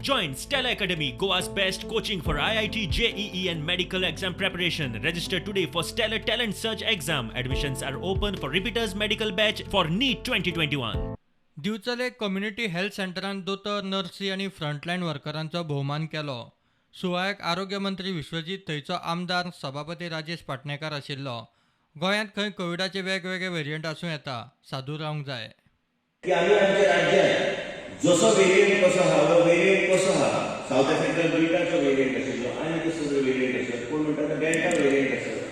Join Stellar Academy, Goa's best coaching for IIT, JEE, and medical exam preparation. Register today for Stellar Talent Search exam. Admissions are open for repeaters medical batch for NEET 2021. Divchal community health सेंटरान दोतोर, नर्सी आनी frontline वर्करांचो भोवमान केलो. सुवाळ्याक आरोग्य मंत्री विश्वजीत, थंयचो आमदार, सभापती राजेश पाटणेकार आशिल्लो. गोंयांत खंय कोविडाचे वेगवेगळे वेरियंट आसूं येता, सादूर रावंक जाय. की आमी आमच्या राज्यात जसो वेरियंट कसो आहा वो वेरियंट कसो आहा, सावथ आफ्रिकन बिटाचो वेरियंट आशिल्लो आनी कसलो तरी वेरियंट आशिल्लो, कोण म्हणटा डेल्टा वेरियंट आशिल्लो,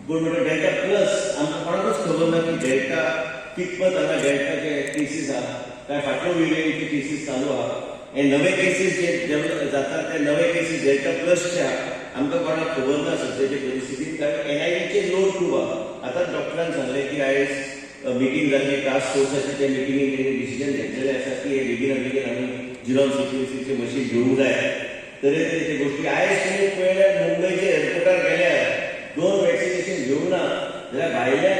कोण म्हणटा डेल्टा प्लस. आमकां कोणाकूच खबर ना की डेल्टा कितपत हांगा डेल्टाचे केसीस आहा काय फाटलो वेरियंटचे केसीस चालू आहा. हे नवे केसीस जे डेव्हलप जातात ते नवे केसीस डेल्टा प्लसचे आहा, आमकां कोणाक खबर ना सद्याचे परिस्थितीत, कारण एनआययूचे लोड खूब आहा. आतां डॉक्टरान सांगलें की आयज मिटींग जाल्ली टास्क फोर्साची, त्या मिटिंगेन तेणी डिसिजन घेतलेलें आसा की हे बेगिना बेगीन आमी जिनोम सिक्वेन्सिंगचे मशीन घेवंक जाय, तरेतरेचे गोश्टी. आयज तुमी पळयल्यार मुंबयच्या एअरपोर्टार गेल्यार दोन वॅक्सिनेशन घेवंक ना जाल्यार भायल्या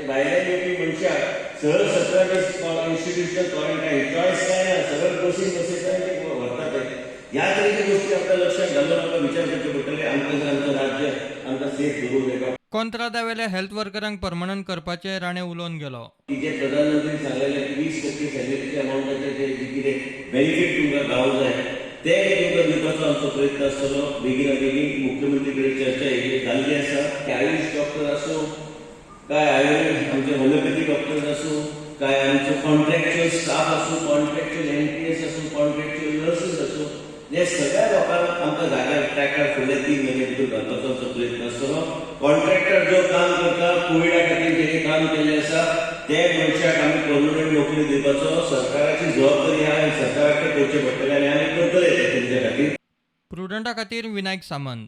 भायल्यान येवपी मनशाक सरळ 17 दीस इन्स्टिट्युशनल क्वॉरंटायन, चॉयस काय ना, सरळ बसीन बसयता आनी ते व्हरतात ते. ह्या तरेच्या गोश्टी आमकां लक्षात घालून आमकां विचार करचे पडटले, आमकां जर आमचें राज्य आमकां सेफ दवरूंक जाय. कोंत्रादावेल्या हेल्थ वर्करांक परमनंट करपाचें राणे उलोवन गेलो. की जे प्रधानमंत्री सांगलेले की 20% सॅलरीच्या अमाऊंटाचे जे जे कितें बेनिफीट तुमकां गावूंक जाय ते तुमकां दिवपाचो आमचो प्रयत्न आसतलो. बेगिना बेगीन मुख्यमंत्री कडेन चर्चा ही जाल्ली आसा की आयुष डॉक्टर आसूं काय आयुर्वेद आमचे होमिओपॅथी डॉक्टर्स आसूं काय आमचो कॉन्ट्रॅक्च्युअल स्टाफ आसूं, कॉन्ट्रॅक्च्युअल एमटीएस आसूं, कॉन्ट्रॅक्च्युअल नर्सीस आसूं, हे सगळ्या लोकांक आमकां जाग्यार ट्रॅकार फुडले 3 म्हयने भितर घालपाचो आमचो प्रयत्न आसतलो. कॉन्ट्रॅक्टर जो काम करता, कोविडा खातीर जेणे काम केल्लें आसा, ते मनशाक आमी परमनंट नोकरी दिवपाचो सरकाराची जबाबदारी आहा आनी सरकाराक तें करचें पडटलें आनी आमी करतले तें तुमच्या खातीर. प्रुडंटा खातीर विनायक सामंत.